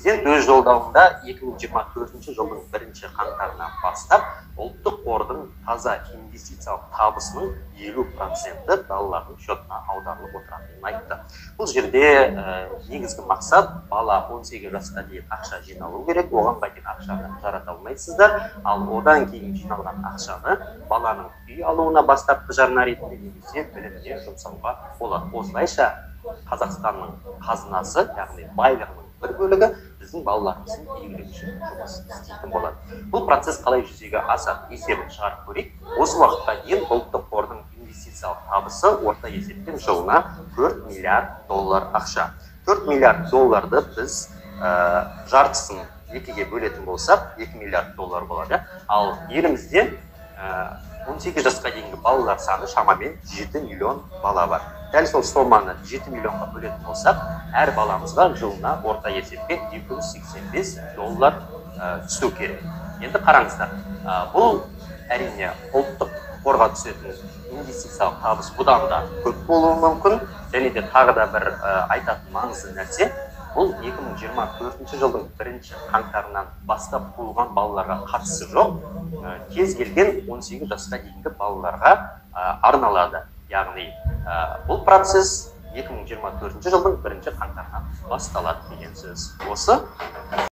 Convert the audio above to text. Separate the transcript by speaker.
Speaker 1: Президент өз жолдауында 2024 жылдың бірінші қаңтарынан бастап ұлттық қордың таза инвестициялық табысының 50% балалардың шотына аударылып отыратынын айтты. Бұл жерде негізгі мақсат бала 18 жасқа дейін ақша жиналу керек, оған дейін ақшаны жарата алмайсыздар, ал одан кейін жиналған ақшаны баланың үй алуына бастапқы жарна ретінде немесе біліміне жұмсауға болады. Осылайша Қазақстанның қазынасы, яғни байлығының бір бөлігі біздің балаларымыздың игілігі үшін жұмыс істейтін болады. Бұл процесс қалай жүзеге асады, есебін шығарып көрейік. Осы уақытқа дейін ұлттық қордың инвестициялық табысы орта есеппен жылына 4 миллиард доллар ақша. 4 миллиард долларды біз жартысын екіге бөлетін болсақ, 2 миллиард доллар болады. Ал елімізде 18 жасқа дейінгі балалар саны шамамен 7 миллион бала бар. Дәл сол соманы 7 миллионға бөлетін болсақ, әр баламызға жылына орта есеппен 285 доллар түсу керек. Енді қараңыздар, бұл әрине ұлттық қорға түсетін инвестициялық табыс бұдан да көп болуы мүмкін. Және де тағы да бір айтатын маңызды нәрсе, бұл 2024 жылдың бірінші қаңтарынан бастап туылған балаларға қатысы жоқ, кез келген 18 жасқа дейінгі балаларға арналады. Яғни бұл процесс 2024 жылдың бірінші қаңтарынан басталады деген сөз. Осы.